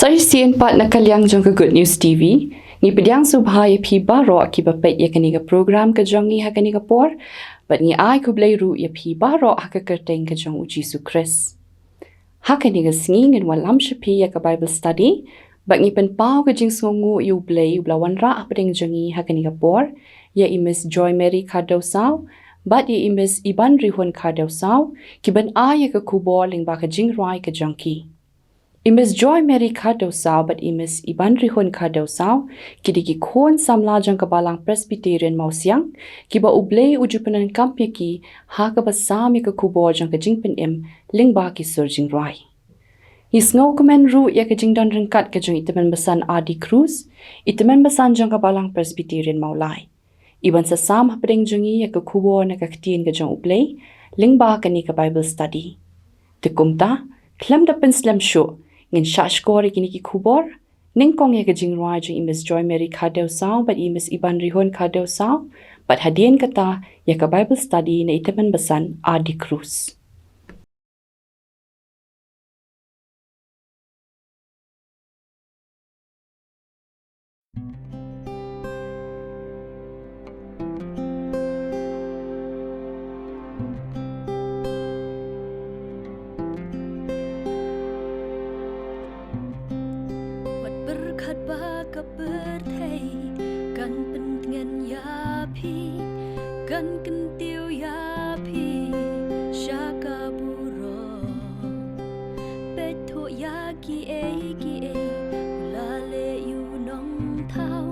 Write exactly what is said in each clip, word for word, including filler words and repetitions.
To shisien pat na ka liang jong ka Good News T V, ngi pdiang sngewbha ïa phi baroh kiba peit ïa kane ka program ka jong ngi ha kane ka por, bad ngi ai khublei ruh ïa phi baroh ha ka kyrteng ka jong U Jisu Khrist. Ha kane ka sngi ngin wallam sha phi ïa ka Bible study, bad ngi pynpaw ka jingsngewnguh ïa U Blei uba la wanrah hapdeng jong ngi ha kane ka por, ïa i Miss Joy Mary Khardew Saw, bad ïa i Miss Ibanrihun Khardew Saw, ki ban ai ïa ka khubor lyngba ka jingrwai ka jong ki. I Miss Joy Mary Khardew Saw bad i Miss Ibanrihun Khardew Saw, ki dei ki khun samla jong ka Balang Presbyterian Mawsiang, kiba U Blei u ju pyndonkam ïa ki ha kaba sam ïa ka khubor jong ka jingpynim lyngba ki sur jingrwai. Ngi sngewkmen ruh ïa ka jingdon ryngkat ka jong i Tymmen Basan R D Cruz, i Tymmen Basan jong ka Balang Presbyterian Mawlai, i ban sa sam hapdeng jong ngi ïa ka khubor na ka Ktien ka jong U Blei lyngba kane ka Bible study. Te kumta, khlem da pynslem shuh, ngin shah shkor ïa kine ki khubor, nyngkong ïa ka jingrwai jong i Miss Joy Mary Khardew Saw bad i Miss Ibanrihun Khardew Saw, bad hadien kata ïa ka Bible study na i Tymmen Basan R D Cruz. Wat pyrkhat ba ka pyrthei kan pyntngen ïa phi, kan kyntiew ïa phi sha ka burom. Peit thuh ïa kiei kiei u la leh ïa u nongthaw.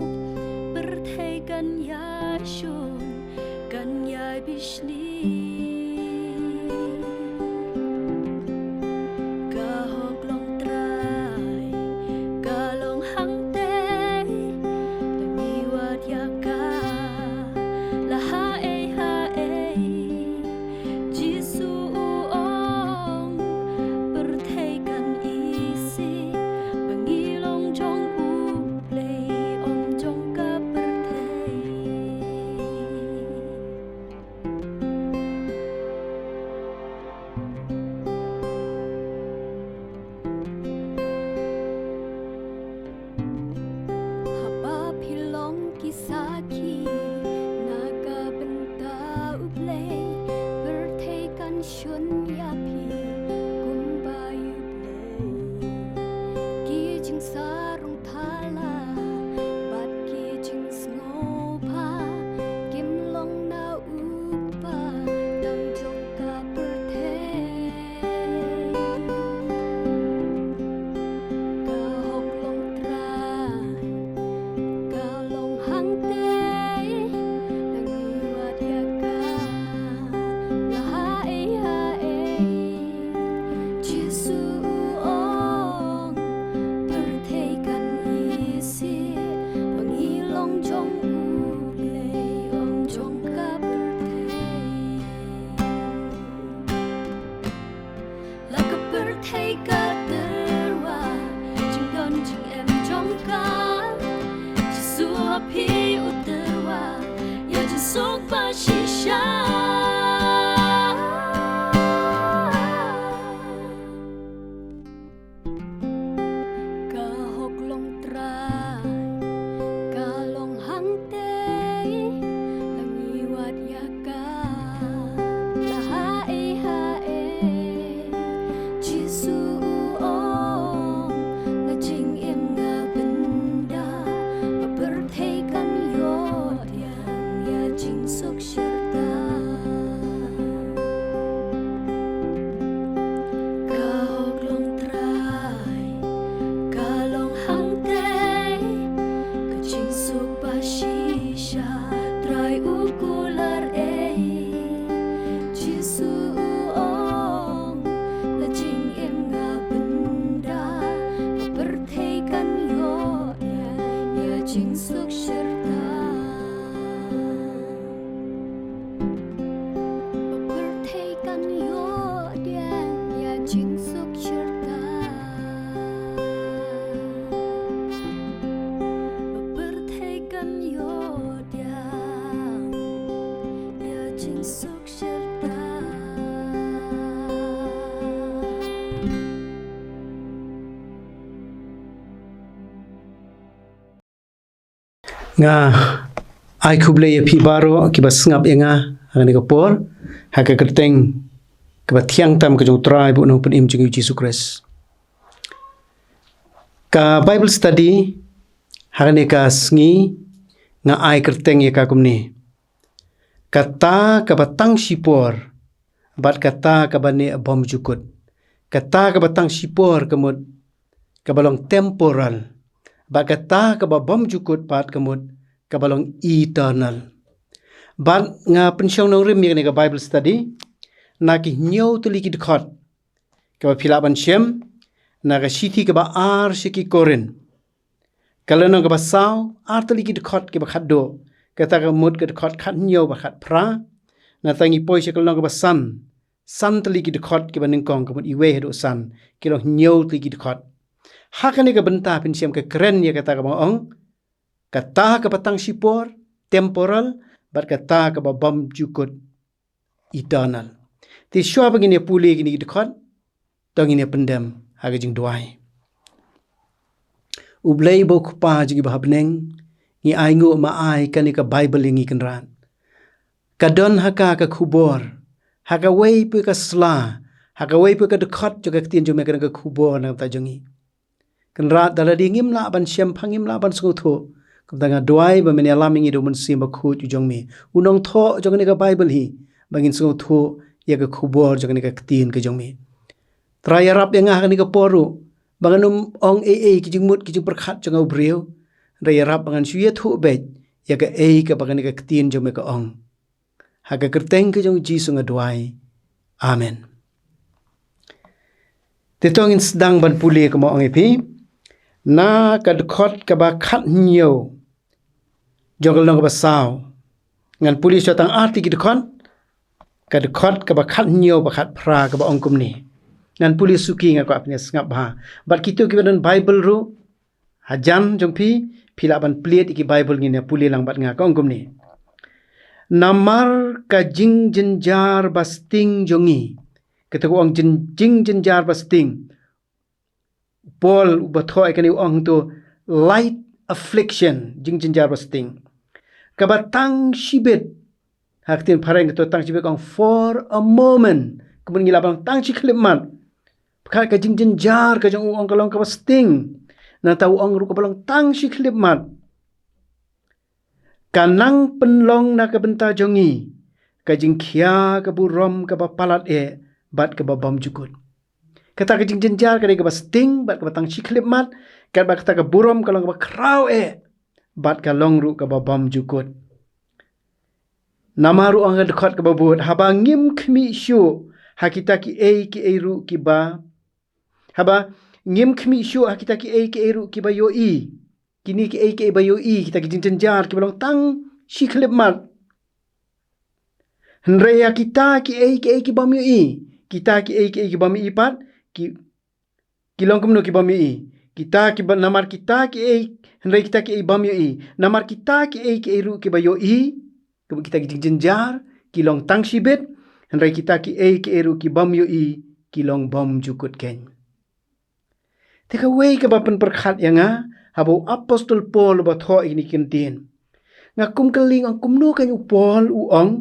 Pyrthei kan ïai shun, kan ïai bishni. Ka hok long Trai, ka long hangtei, la ngi wad ïa ka, la haei haei. Jisu u ong, pyrthei kan isih, ba ngi long jong U Blei, ym jong ka pyrthei. Haba phi long ki sakhi na ka bynta U Blei, pyrthei kan shun ïa phi kumba ïa U Blei. Ki jingsarong thala bad ki jingsngewbha kim long na u Kpa tang jong ka pyrthei. Ka hok long Trai, ka long hangtei, la ngi wad ïa ka, la haei haei. Jisu u ong, pyrthei kan isih, ba ngi long jong U Blei, ym jong ka pyrthei. La ka pyrthei ka tyrwa jingdon jingem jong ka, Jisu ha phi u tyrwa ïa jingsuk ba shisha. Ka hok long Trai, ka long hangtei, la ngi wad ïa ka, la haei haei. Jisu u ong, la jingim nga bynda, ba pyrthei kan ïoh diang ïa jingsuk shirta. Ka hok long Trai, ka long hangtei, ka jingsuk ba shisha, Trai u kular ei. Jisu u ong, la jingim nga bynda, ba pyrthei kan ïoh diang ïa jingsuk shirta. Ba pyrthei kan ïoh diang ïa jingsuk shirta. Ba pyrthei kan ïoh diang ïa jingsuk shirta. Nga ai khublei ïa phi baroh kiba sngap ïa nga ha kane ka por, ha ka kyrteng kaba thiang tam ka jong U Trai bad U Nongpynim jong ngi U Jisu Khrist. Ka Bible study ha kane ka sngi nga ai kyrteng ïa ka kumne: Kata kaba tang shipor bad kata kaba neh bymjukut. Kata kaba tang shipor ka mut kaba long temporal, bad kata kaba bymjukut pat ka mut kaba long eternal. Bad nga pynshong nongrim ïa kane ka Bible study na ki hynñiew tylli ki dkhot kaba phi lah ban shem na ka shithi kaba ar sha ki Korinth, ka lynnong kaba saw, ar tylli ki dkhot kiba khatduh, kata ka mut ka dkhot khathynñiew bad khatphra. Nangta ngi poi sha ka lynnong kaba san, san tylli ki dkhot kiba nyngkong, ka mut iwei haduh san, ki long hynñiew tylli ki dkhot. Ha kane ka bynta phin shem ka kren ïa kata kaba ong, kata kaba tang shipor, temporal, bad kata kaba bymjukut, eternal. Te shuwa ba ngin ïa pule kine ki dkhot, to ngin ïa pyndem ha ka jingduwai. U Blei uba U Kpa jong ngi ba ha bneng, ngi ainguh ma ai kane ka Bible ïa ngi Kynrad. Ka don ha ka ka khubor, ha kawei pat ka sla, ha kawei pat ka dkhot jong ka ktien jong me ka don ka khubor na ka bynta jong ngi. Kynrad, da lade ngim lah ban shem, pha ngim lah ban sngewthuh. Kumta nga duwai ba men ïalam ïa ngi da U Mynsiem Bakhuid u jong me, u nongthoh jong kane ka Bible hi, ba ngin sngewthuh ïa ka khubor jong kane ka ktien ka jong me. Trai, ïarap ïa nga ha kane ka por ruh, ba ngan ym ong ei ei ki jingmut ki jingpyrkhat jong nga u briew. Trai, ïarap ba ngan shu ïathuh beit ïa kaei kaba kane ka ktien jong me ka ong. Ha ka kyrteng ka jong U Jisu nga duwai. Amen. Te to ngin sdang ban pule, kumba ong ïa phi, na ka dkhot kaba khathynñiew jong ka lynnong kaba saw. Ngan pule shuwa tang ar tylli ki dkhot, ka dkhot kaba khathynñiew bad khatphra, kaba ong kumne. Ngan pule suki, nga kwah phin ïa sngap bha. Bad kito kiba don Bible ruh, hajan jong phi, phi lah ban plied ïa ki Bible, ngin ïa pule lang bad nga. Ka ong kumne: Namar ka jingjynjar ba sting jong ngi. Kata ka ong jin-, jingjynjar ba sting, Paul uba thoh ïa kane u ong to light affliction, jingjynjar ba sting. Kaba tang shibit, ha ka ktien phareng ka to tang shibit ka ong for a moment. Ka mut ngi lah ban ong tang shi khyllipmat. Pyrkhat ka jingjynjar ka jong u, ong, ka long kaba sting. Nangta u ong ruh kaba long tang shi khyllipmat. Ka nang pynlong na ka bynta jong ngi ka jingkhia, ka burom kaba palat eh bad kaba bymjukut. Kata ka jingjynjar ka dei kaba sting bad kaba tang shi khyllipmat, katba kata ka burom ka long kaba khraw eh bad ka long ruh kaba bymjukut. Namar, u ong ha ka dkhot kaba bud, haba ngim khmih shuh ha kita kiei kiei ruh kiba, haba ngim khmih shuh ha kita kiei kiei ruh kiba ïohi. Kine kiei kiei ba ïohi, kita ki jingjynjar kiba long tang shi khyllipmat. Hynrei ïa kita kiei kiei ki bym ïohi, kita kiei kiei ki bym ïohi pat, ki, ki long kumno ki bym ïohi? Kita kiba, namar kita kiei, hynrei kita kiei bym ïohi, namar kita kiei kiei ruh kiba ïohi, kumba kita ki jingjynjar, ki long tang shibit, hynrei kita kiei kiei ruh ki bym ïohi, ki long bymjukut keiñ. Te kawei kaba pynpyrkhat ïa nga, haba u apostol Paul uba thoh ïa kine ki ktien. Nga kum kylli, nga ong kumno keiñ u Paul u ong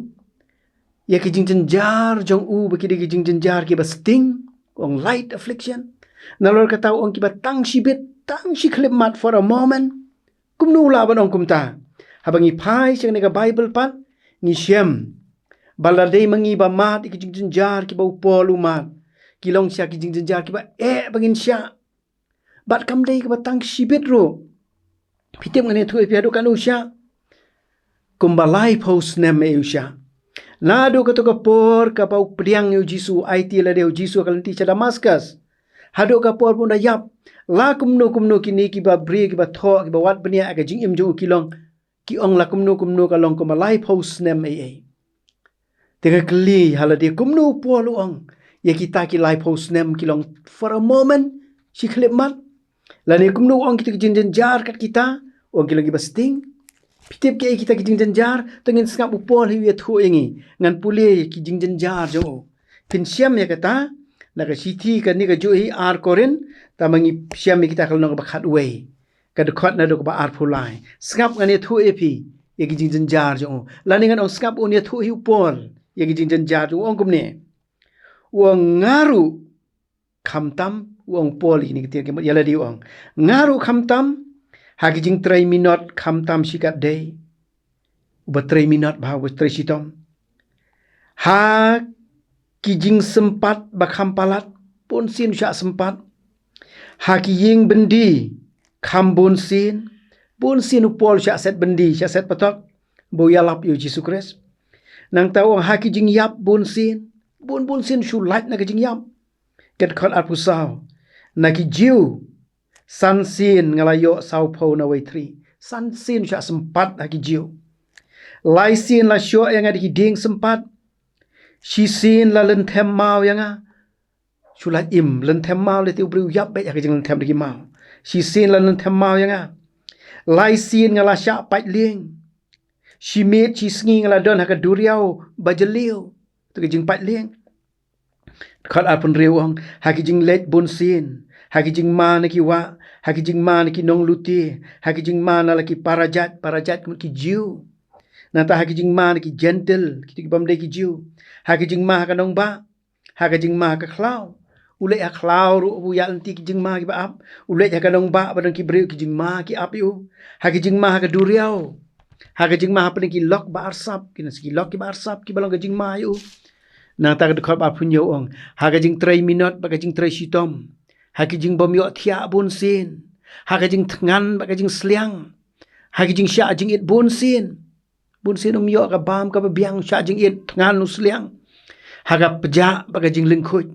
ïa ki jingjynjar jong u ba ki dei ki jingjynjar kiba sting, u ong light affliction. Nalor kata u ong kiba tang shibit, tang shi khyllipmat, for a moment. Kumno u lah ban ong kumta? Haba ngi phai sha kane ka Bible pat, ngi shem ba la dei ma ngi ba mad ïa ki jingjynjar kiba u Paul u mad, ki long shisha ki jingjynjar kiba eh ba ngin shah. Bad kam dei kaba tang shibit ruh. Phi tip, ngan ïathuh ïa phi haduh katno u shah. Kumba laiphew snem eh u shah. Naduh kato ka por kaba u pdiang ïa u Jisu, aiti lade ïa u Jisu ha ka lynti sha Damascus, haduh ka por ba un da ïap, la kumno kumno kine kiba briew kiba thoh, kiba wad bniah ïa ka jingim jong u ki long, ki ong la kumno kumno ka long kumba laiphew snem ei ei. Te nga kylli ha lade kumno u Paul u ong ïa kita ki laiphew snem ki long for a moment, shi khyllipmat. Lane kumno u ong kita ki jingjynjar kat kita, u ong ki long kiba sting. Phi tip kiei kita ki jingjynjar? To ngin sngap u Paul hi u ïathuh ïa ngi. Ngan pule ki jingjynjar jong u. Phin shem ïa kata na ka shithi kane ka juh hi, ar Korinth, tangba ngi shem ïa kita ka lynnong kaba khatwei. Ka dkhot naduh kaba arphew lai. Sngap, ngan ïathuh ïa phi ïa ki jingjynjar jong u. Lane ngan ong sngap, un ïathuh hi u Paul ïa ki jingjynjar jong u, ong kumne. U ong, nga ruh khamtam, u ong Paul ïa kine ki ktien ki mut ïa lade, u ong, nga ruh khamtam ha ki jingtrei minot, khamtam shi katdei. Uba trei minot bha, uba trei shitom. Ha ki jingsympat ba kham palat, bun sien u shah sympat. Ha ki ïing byndi kham bun sien, bun sien u Paul u shah set byndi, shah set patok ba u ïalap ïa u Jisu Khrist. Nangta u ong, ha ki jingïap bun sien, bun bun sien shu lait na ki jingïap. Ka dkhot arphew saw. Na ki Jiw, san sien nga la ïoh sawphew na wei thri. San sien u shah sympat ha ki Jiw. Lai sien la shoh ïa nga da ki dieng sympat. Shi sien la lynthem maw ïa nga. Shu lait im, lynthem maw, lehse u briew u ïap beit ha ka jinglynthem da ki maw. Shi sien la lynthem maw ïa nga. Lai sien nga la shah pait lieng. Shi miet shi sngi nga la don ha ka duriaw ba jylliew. To ka jingpait lieng. Dkhot arphew hynriew u ong, ha ki jingleit bun sien, ha ki jingma na ki wah, ha ki jingma na ki nongluti, ha ki jingma na la ki parajait, parajait ka mut ki Jiw. Nangta ha ki jingma na ki Jentil, kito ki bym dei ki Jiw. Ha ki jingma ha ka nongbah, ha ka jingma ha ka khlaw. U leit ha khlaw ruh u ïaid lynti ki jingma kiba ap. U leit ha ka nongbah ba don ki briew, ki jingma ki ap ïa u. Ha ki jingma ha ka duriaw. Ha ka jingma hapdeng ki lok ba arsap, ki na ki lok kiba arsap kiba long ka jingma ïa u. Nangta ka dkhot ba arphew hynñiew u ong, ha ka jingtrei minot bad ka jingtrei shitom, ha ki jingbym ïoh thiah bun sien, ha ka jingthngan bad ka jingsliang, ha ki jingshah jingit bun sien. Bun sien um ïoh ka bam kaba biang, shah jingit, thngan, u sliang. Ha ka pjah bad ka jinglyngkhuid.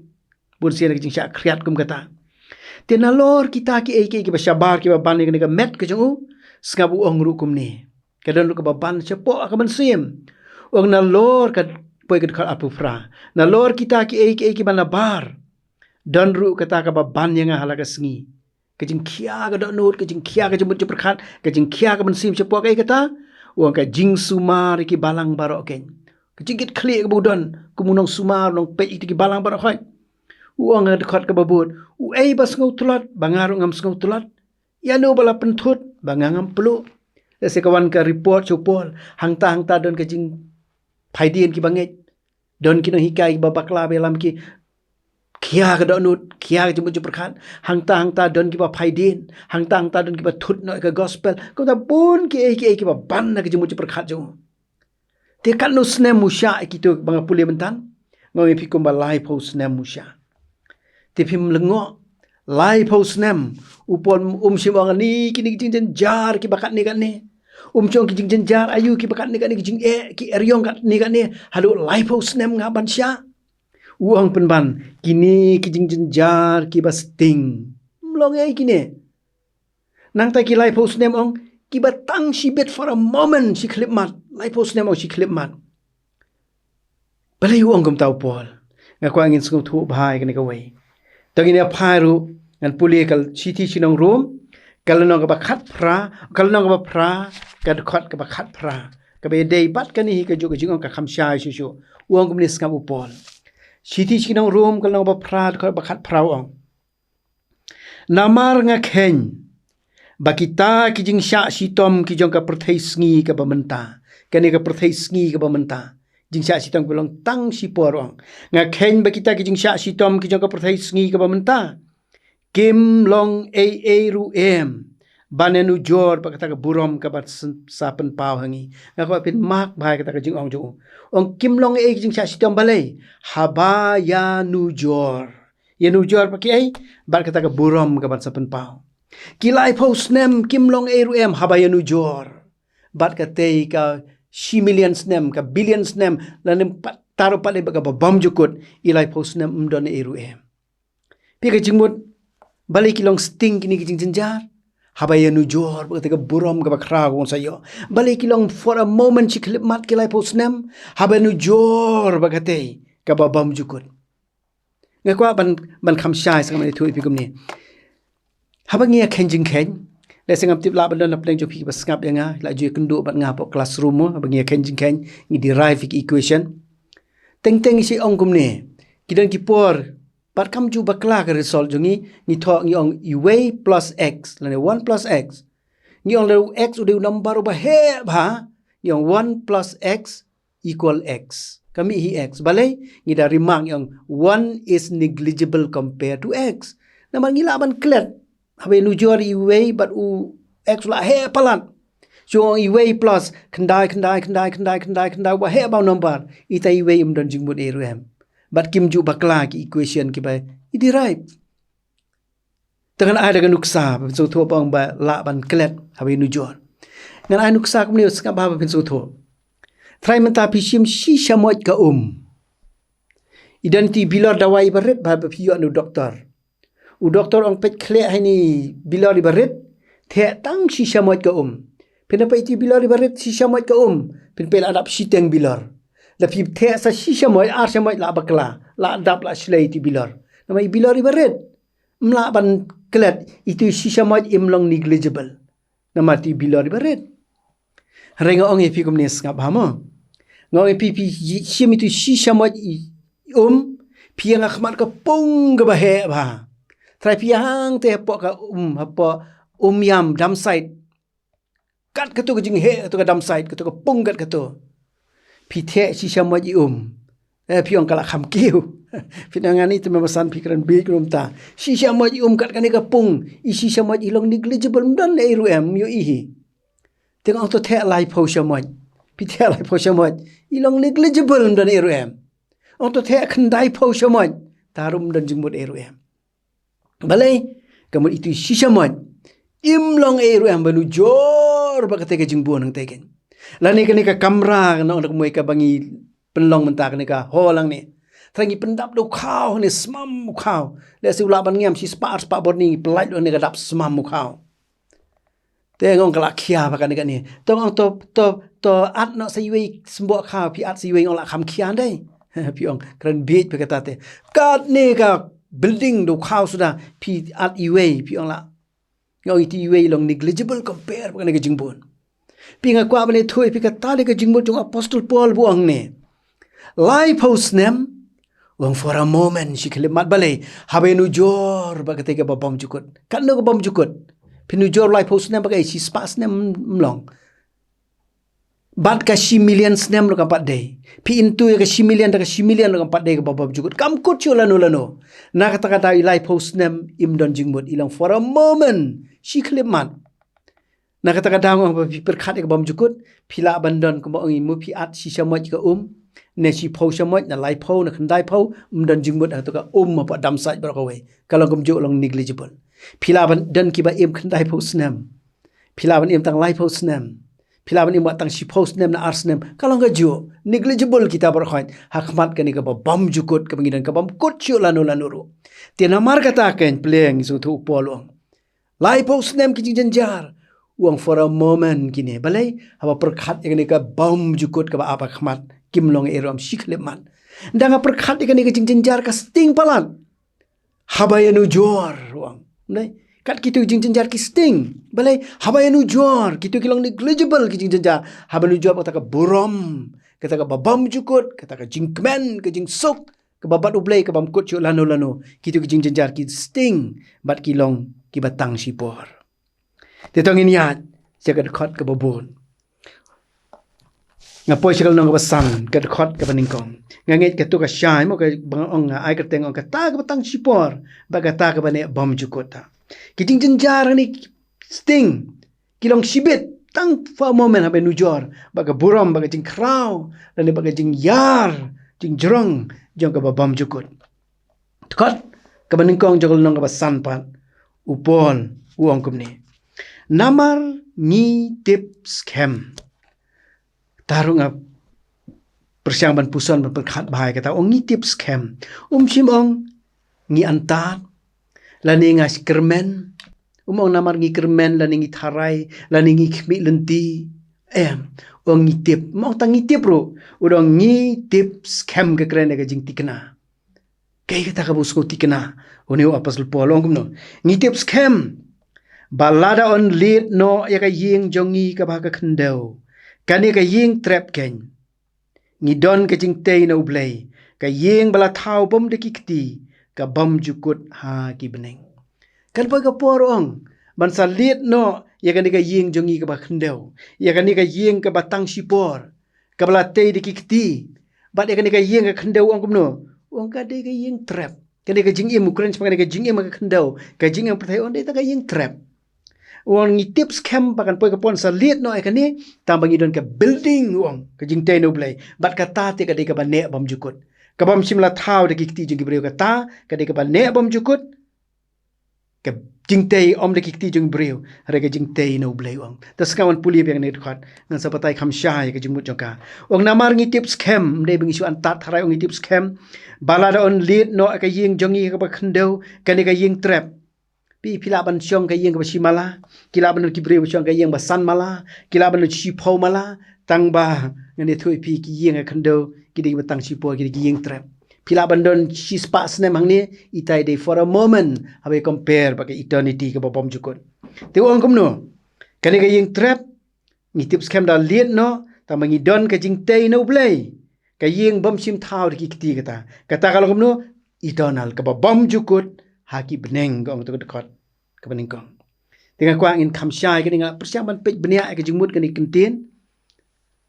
Bun sien ha ka jingshah khriat kum kata. Te nalor kita kiei kiei kiba shabar kiba ban ïa kane ka met ka jong u, sngap u ong ruh kumne. Ka don ruh kaba ban shapoh ka mynsiem. U ong nalor, ka poi ka dkhot arphew phra. Nalor kita kiei kiei kiba nabar, don ruh kata kaba ban ïa nga ha la ka sngi. Ka jingkhia ka dohnud, ka jingkhia ka jingmut jingpyrkhat, ka jingkhia ka mynsiem shapoh kaei kata. U ong ka jingsumar ïa ki balang baroh keiñ. Ka jingkitkhlieh kaba u don kum u nongsumar, u nongpeit ïa ki balang baroh keiñ. U ong ha ka dkhot kaba bud, uei ba sngewtlot ba nga ruh ngam sngewtlot? Ïano ba la pynthut ba nga ngam pluh? Lehse ka wan ka report sha u Paul, hangta hangta don ka jingphaidien kiba ngeit. Don ki nonghikai kiba bakla ba ïalam ki khia ka dohnud, khia ka jingmut jingpyrkhat. Hangta hangta don kiba phaidien, hangta hangta don kiba thut noh ïa ka gospel. Kumta bun kiei kiei kiba ban na ka jingmut jingpyrkhat jong u. Te katno snem u shah ïa kito ba nga pule mynta? Nga ong ïa phi kumba laiphew snem u shah. Te phim lyngngoh, laiphew snem u Paul um shym ong ani kine ki jingjynjar kiba katne katne. Um shym ong ki jingjynjar aïu kiba katne katne, ki jingeh ki eriong katne katne. Haduh laiphew snem nga ban shah. U ong pynban, kine ki jingjynjar kiba sting. Ym long ei kine. Nangta ki laiphew snem ong, kiba tang shibit, for a moment, shi khyllipmat. Laiphew snem ong shi khyllipmat. Balei u ong kumta u Paul? Nga kwah ngin sngewthuh bha ïa kane kawei. To ngin ïa phai ruh, ngan pule ka shithi sha ki nong Rom, ka lynnong kaba khatphra, ka lynnong kaba phra, ka dkhot kaba khatphra. Kaba ïadei bad kane hi kajuh ka jingong ka kham shai shuh shuh. U ong kumne, sngap u Paul. Shithi sha ki nong Rom, ka lynnong kaba phra, dkhot kaba khatphra u ong. Namar nga kheiñ ba kita ki jingshah shitom ki jong ka pyrthei sngi kaba mynta. Kane ka pyrthei sngi kaba mynta. Jingshah shitom kiba long tang shipor, u ong. Nga kheiñ ba kita ki jingshah shitom ki jong ka pyrthei sngi kaba mynta kim long ei ei ruh em ban ïanujor bad kata ka burom kaba sa pynpaw ha ngi. Nga kwah phin mark bha ïa kata ka jingong jong u. U ong kim long ei ei ki jingshah shitom, balei? Haba ïanujor. Ïanujor bad kiei? Bad kata ka burom kaban sa pynpaw. Ki laiphew snem kim long ei ruh em haba ïanujor bad katei ka shi million snem, ka billion snem, lane pat taro pat lei bad kaba bymjukut, i laiphew snem ym don ei ruh em. Phi ka jingmut, balei ki long sting kine ki jingjynjar? Haba ïanujor bad katei ka burom kaba khraw kaba ngi sa ïoh. Balei ki long for a moment, shi khyllipmat, ki laiphew snem? Haba ïanujor bad katei kaba bymjukut. Nga kwah ban, ban kham shai sngap, ngan ïathuh ïa phi kumne. Haba ngi ïa kheiñ jingkheiñ, lehse ngam tip lah ban don na pdeng jong phi kiba sngap ïa nga, la ju ïakynduh bad nga hapoh classroom mo, haba ngi ïa kheiñ jingkheiñ, ngi derive ïa ki equation. Teng teng ngi sa ong kumne, ki don ki por, bad kam ju bakla ka result jong ngi, ngi thoh ngi ong uwei plus x, lane one plus x, Ngi ong lada u x u dei u number uba heh bha, ngi ong one plus x equal x. Ka mih hi x. Balei? Ngi da remark ngi ong one is negligible compared to x. Namar ngi lah ban klet. Haba ïanujor iwei bad u x u la heh palat. Shu ong iwei plus khyndai, khyndai, khyndai, khyndai, khyndai, khyndai, uba heh bha u number. Ita iwei im don jingmut ei ruh em. Bad kim ju bakla ki equation kiba i derive. Te ngan ai da ka nuksa, ba phin sngewthuh ba ong ba lah ban klet, haba ïanujor. Ngan ai nuksa kumne sngap bha ba phin sngewthuh. Trai mynta phi shim shisha moit ka um. I don iti i bilor dawai iba rit bha ba phi ïoh na u doktor. U doktor ong peit khlieh ha ini i bilor iba rit, theh tang shisha moit ka um. Phin da peit iti i bilor iba rit shisha moit ka um. Phin peit la dap shiteng bilor. La phi theh sa shisha moit, ar sha moit la bakla, la dap la shlei iti i bilor. Namar i bilor iba rit. Ym lah ban klet, itu i shisha moit im long negligible. Namar itu i bilor iba rit. Hynrei nga ong ïa phi kumne sngap bha mo. Nga ong ïa phi phi shim itu i shisha moit i um, phi ïeng ha khmat ka pung kaba heh bha. Trai phi ïa hangtei hapoh ka um, hapoh um ïam dump site. Kat kato ka jingheh, kato ka dump site, kato ka pung kat kato. Phi theh shisha moit i um. Eh, phi ong ka la kham kiew. Phi ong ani te me basan phi kren bit kumta. Shisha moit i um kat kane ka pung. I shisha moit i long negligible, ym don ei ruh em, ym ïohi hi. Te nga ong to theh laiphew sha moit. Phi theh laiphew sha moit. I long negligible, ym don ei ruh em. Ong to theh khyndai phew sha moit. Te ruh ym don jingmut ei ruh em. Balei, ka mut itu i shisha moit im long ei ruh em ba ïanujor bad katei ka jingbun hangtei kein. Lane kane ka kamra, kane ka mut kaba ngi pynlong mynta kane ka hall hangne. Trai ngi pyndap da u khaw hangne, smam u khaw. Lehse u lah ban ngiam shispah arspah bor, ngi pyllait hangne ka dap smam u khaw. Te nga ong ka la khia bha kane kane. Te nga ong to, to, to at noh sa iwei symboh khaw, phi at sa iwei, nga ong la kham khia dei. Phi ong kren bit phi kata te. Katne ka building da u khaw suda, phi at iwei, phi ong la. Nga ong iti iwei long negligible compare bad kane ka jingbun. Phi, nga kwah ban ïathuh ïa phi kata dei ka jingmut jong u Apostle Paul ba u ong ne. Laiphew snem, u ong for a moment, shi khyllipmat, balei, haba ïanujor bad katei kaba bymjukut. Katno ka bymjukut. Phin nujor laiphew snem bad ka shispah snem ym long. Bad ka shi million snem ruh kam pat dei. Phi into ïa ka shi million da ka shi million ruh kam pat dei kaba bymjukut. Kam kut shuh lano lano. Na kata ka daw i laiphew snem im don jingmut, i long for a moment, shi khyllipmat. Na kata ka daw nga ong ba phi pyrkhat ïa ka bymjukut, phi lah ban don kumba ong i, mo phi at shisha moit ka um, ne shiphew sha moit, ne laiphew, ne khyndaiphew, ym don jingmut ha kato ka um hapoh dump site baroh kawei. Ka long kumjuh, long negligible. Phi lah ban don kiba im khyndaiphew snem. Phi lah ban im tang laiphew snem. Phi lah ban im wat tang shiphew snem ne ar snem. Ka long kajuh, negligible kita baroh khoit ha khmat kane kaba bymjukut kaba ngi don, ka bym kut shuh lano lano ruh. Te namar kata kein pyrshang ngi sngewthuh u Paul u ong. Laiphew snem ki jingjynjar. U ong for a moment kine. Balei? Haba pyrkhat ïa kane ka bymjukut kaba ap ha khmat, kim long ei ruh em, shi khyllipmat. Ynda nga pyrkhat ïa kane ka jingjynjar ka sting palat. Haba ïanujor, u ong. Balei? Kat kito ki jingjynjar ki sting. Balei? Haba ïanujor, kito ki long negligible ki jingjynjar. Haba ïanujor bad kata ka burom, kata kaba bymjukut, kata ka jingkmen, ka jingsuk kaba bad U Blei kaba ym kut shuh lano lano. Kito ki jingjynjar ki sting bad ki long kiba tang shipor. Te to ngin ïaid sha ka dkhot kaba bud. Nga poi sha ka lynnong kaba san, ka dkhot kaba nyngkong. Nga ngeit kato ka shai mo, kaba nga ong, nga ai kyrteng ong kata kaba tang shipor bad kata kaba neh bymjukut. Ki jingjynjar hangne sting, ki long shibit tang for a moment haba ïanujor bad ka burom, bad ka jingkhraw, lane bad ka jingïar, jingjrong jong kaba bymjukut. Dkhot kaba nyngkong jong ka lynnong kaba san pat, u Paul u ong kumne. Namar ngi tip skhem. Te ruh nga pyrshang ban puson, ban pyrkhat bha ïa kata, ong ngi tip skhem. Um shym ong ngi antad, lane nga kyrmen. Um ong namar ngi kyrmen, lane ngi tharai, lane ngi khmih lynti. Em, ong ngi tip. Um ong tang ngi tip ruh. U ong ngi tip skhem, ka kren ïa ka jingthikna. Kaei kata kaba u sngew thikna? Une u Apostle Paul u ong kumno? Ngi tip skhem ba lada yn leit noh ïa ka ïing jong ngi kaba ha ka khyndew, kane ka ïing trep kein, ngi don ka jingtei na U Blei, ka ïing ba la thaw bym da ki kti, ka bymjukut ha ki bneng. Kan poi ka por, u ong, ban sa leit noh ïa kane ka ïing jong ngi kaba khyndew, ïa kane ka ïing kaba tang shipor, kaba la tei da ki kti. Bad ïa kane ka ïing ka khyndew u ong kumno? U ong ka dei ka ïing trep. Kane ka jingim u kren shaphang kane ka jingim ka khyndew, ka jingim pyrthei, u ong dei tang ka ïing trep. U ong ngi tip skhem ba kan poi ka por sa liat noh ïa kane, tang ba ngi don ka building, u ong, ka jingtei na U Blei. Bad kata te ka dei kaba neh bymjukut, ka bym shym la thaw da ki kti jong ki briew. Kata ka dei kaba neh bymjukut, ka jingtei ym da ki kti jong ki briew, hynrei ka jingtei na U Blei, u ong. Te sngap ngan pule biang ïa kane ka dkhot, ngan sa batai kham shai ïa ka jingmut jong ka. U ong namar ngi tip skhem, ym dei ba ngi shu antad, hynrei u ong ngi tip skhem ba lada yn liat noh ïa ka ïing jong ngi kaba khyndew, kane ka ïing trep. Phi, phi lah ban shong ka ïing kaba shi mala, ki lah ban don ki briew ba shong ka ïing ba san mala, ki lah ban don shiphew mala, tang ba ngan ïathuh ïa phi, ki ïing ka khyndew ki dei kiba tang shipor, ki dei ki ïing trep. Phi lah ban don shispah snem hangne, itai dei for a moment haba compare bad ka eternity kaba bymjukut. Te u ong kumno? Kane ka ïing trep, ngi tip skhem da liat noh, tang ba ngi don ka jingtei na U Blei. Ka ïing bym shym thaw da ki kti kata. Kata ka long kumno? Eternal, kaba bymjukut ha ki bneng, ka ong kato ka dkhot kaba nyngkong. Te nga kwah ngin kham shai, kane nga pyrshang ban peit bniah ïa ka jingmut kane ka kyntien.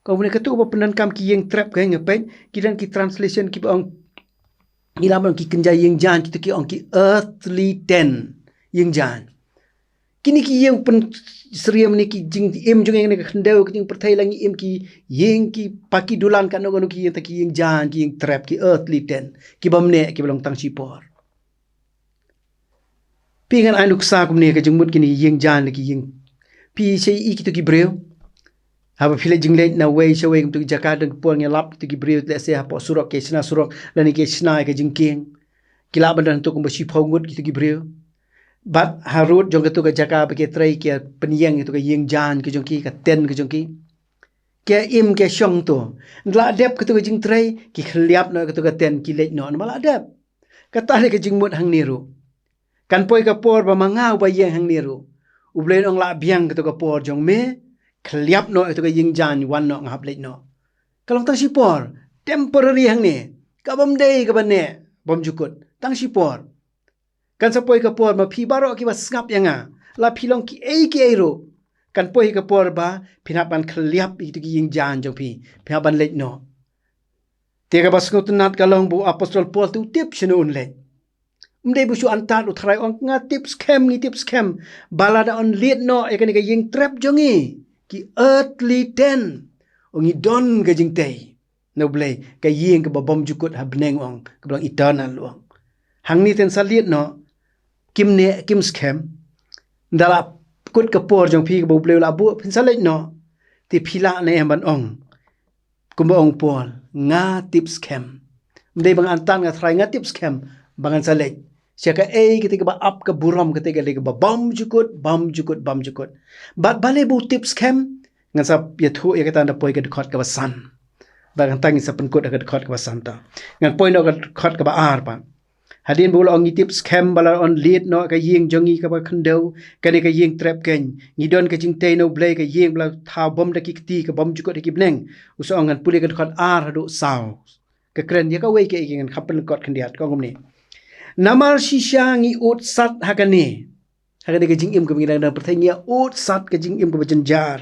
Ka ong kumne, kato kaba pyndonkam ki ïing trep, ka nga peit ki don ki translation kiba ong, ki lah ban ong ki kynja ïing jaiñ, kito ki ong ki earthly tent, ïing jaiñ. Kine ki ïing pynsyriem ne ki jingim jong ngi kane ka khyndew, ka jingpyrthei, la ngi im ki ïing, ki paki dulan, kano kano ki ïing, te ki ïing jaiñ, ki ïing trep, ki earthly tent, ki bym neh, kiba long tang shipor. Phi, ngan ai nuksa kumne, ka jingmut kine ki ïing jaiñ ne ki ïing. Phi, sa ïohi kito ki briew, haba phi leit jingleit na wei sha wei, kum kito ki jaka, don ki por ngi lap kito ki briew, lehse hapoh surok, ki shna surok, lane ki shna ïa ka jingkieng. Ki lah ban don hato kumba shiphew ngut kito ki briew. Bad harud jong kato ka jaka ba ki trei, ki pynïeng ïa kato ka ïing jaiñ ka jong ki, ka tent ka jong ki. Ki im, ki shong to. Ynda la dep kato ka jingtrei, ki khylliap noh ïa kato ka tent, ki leit noh, namar la dep. Kata dei ka jingmut hangne ruh. Kan poi ka por ba ma nga uba ïeng hangne ruh, U Blei un ong, la biang kato ka por jong me, khylliap noh ïa kato ka ïing jaiñ, wan noh, nga hap leit noh. Ka long tang shipor, temporary hangne, ka bym dei kaba neh bymjukut, tang shipor. Kan sa poi ka por ma phi baroh kiba sngap ïa nga, la phi long kiei kiei ruh, kan poi ka por ba phin hap ban khylliap ïa kito ki ïing jaiñ jong phi, phin hap ban leit noh. Te kaba sngewtynnat ka long ba u Apostol Paul te u tip shano un leit. Ym dei ba u shu antad, u tharai, u ong, nga tip skhem, ngi tip skhem ba lada yn liat noh ïa kane ka ïing trep jong ngi, ki earthly tent, u ong ngi don ka jingtei na U Blei, ka ïing kaba bymjukut ha bneng, u ong, kaba long eternal, u ong. Hangne te yn sa liat noh, kim neh, kim skhem. Ynda la kut ka por jong phi kaba U Blei u la buh, phin sa leit noh. Te phi lah ne em ban ong kumba ong Paul, nga tip skhem. Ym dei ba nga antad, nga tharai, nga tip skhem ba ngan sa leit sha kaei kata kaba ap ka burom, kata ka dei kaba bymjukut, bymjukut, bymjukut. Bad balei ba u tip skhem? Ngan sa ïathuh ïa kata ynda poi ka dkhot kaba san. Bad hangta ngin sa pynkut ha ka dkhot kaba san ta. Ngan poi noh ka dkhot kaba ar pat. Hadien ba u la ong ngi tip skhem ba lada yn liat noh ka ïing jong ngi kaba khyndew, kane ka ïing trep keiñ, ngi don ka jingtei na U Blei, ka ïing ba la thaw bym da ki kti, ka bymjukut ha ki bneng. U sa ong, ngan pule ka dkhot ar haduh saw. Ka kren ïa kawei kaei, ngan kham pynlyngkot khyndiat, ka ong kumne. Namar shisha ngi ud sat ha kane. Ha kane ka jingim kaba ngi dang don pyrthei, ngi ud sat, ka jingim kaba jynjar.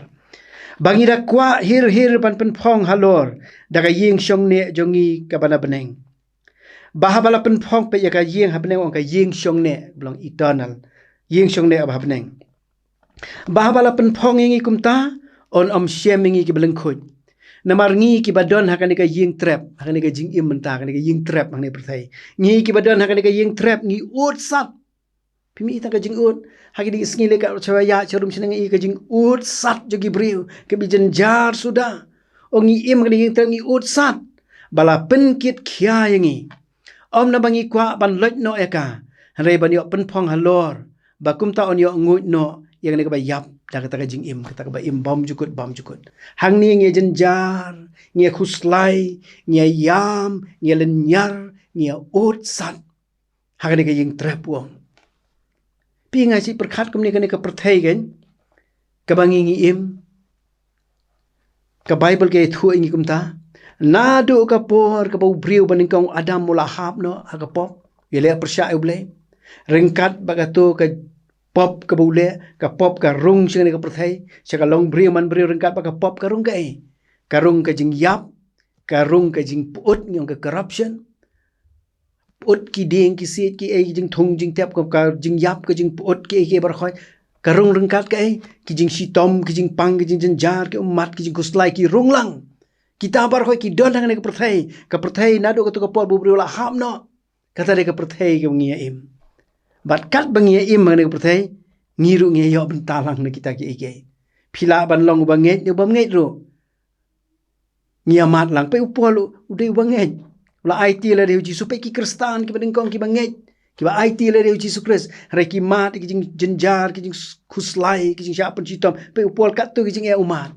Ba ngi da kwah hir hir ban pynphong halor da ka ïing shongneh jong ngi kaba na bneng. Ba haba la pynphong, peit ïa ka ïing ha bneng, ong ka ïing shongneh, ba long eternal. Ïing shongneh ba ha bneng. Ba haba la pynphong ïa ngi kumta, yn ym shem ïa ngi kiba lyngkhuid. Namar ngi kiba don ha kane ka ïing trep, ha kane ka jingim mynta, kane ka ïing trep hangne pyrthei. Ngi kiba don ha kane ka ïing trep, ngi ud sat. Phim i tang ka jingud, ha kine ki sngi lei ka sha ïa sha rum sha ngi, ka jingud sat jong ki briew kaba jynjar suda. Ong ngi im ha kane ka ïing trep, ngi ud sat. Ba la pynkit khia ïa ngi. Ym namar ba ngi kwah ban lait noh ïa ka, hynrei ban ïoh pynphong halor, ba kumta yn ïoh nguid noh ïa kane kaba ïap da kata ka jingim, kata kaba im bymjukut bymjukut. Hangne ngi jynjar, ngi khuslai, ngi ïam, ngi lynñiar, ngi ud sat ha kane ka ïing trep, u ong. Phi, nga shu pyrkhat kumne, kane ka pyrthei keiñ kaba ngi ngi im, ka Baibl ka ïathuh ïa ngi kumta, naduh ka por kaba u briew ba nyngkong, u Adam, u la hap noh ha ka pop, ïaleh pyrshah ïa U Blei, ryngkat bad kato ka pop kaba u leh, ka pop ka rung sha kane ka pyrthei, sha ka long briew man briew ryngkat bad ka pop ka rung kaei? Ka rung ka jingïap, ka rung ka jingpyut, ngi ong ka corruption. Pyut ki dieng ki siej kiei, ki jingthung jingtep, ka, ka jingïap, ka jingpyut kiei kiei baroh khoit. Ka rung ryngkat kaei? Ki jingshitom, ki jingpang, ki jingjynjar, ki ummat, ki jingkhuslai, ki rung lang. Kita baroh khoit ki don ha kane ka pyrthei. Ka pyrthei naduh kato ka por ba u briew u la hap noh. Kata dei ka pyrthei kaba ngi ïa im. Bad katba ngi ïa im ha kane ka pyrthei, ngi ruh ngi ïoh bynta lang na kita kiei kiei. Phi lah ban long uba ngeit ne uba ngeit ruh. Ngi ïa mad lang, peit u Paul u, u dei uba ngeit. U la aiti lade ïa u Jisu, peit ki Khristan kiba nyngkong kiba ngeit, kiba aiti lade ïa u Jisu Khrist. Hynrei ki mad ïa ki jingjynjar, ki jingkhuslai, ki jingshah pynshitom. Peit u Paul katto ki jingeh u mad.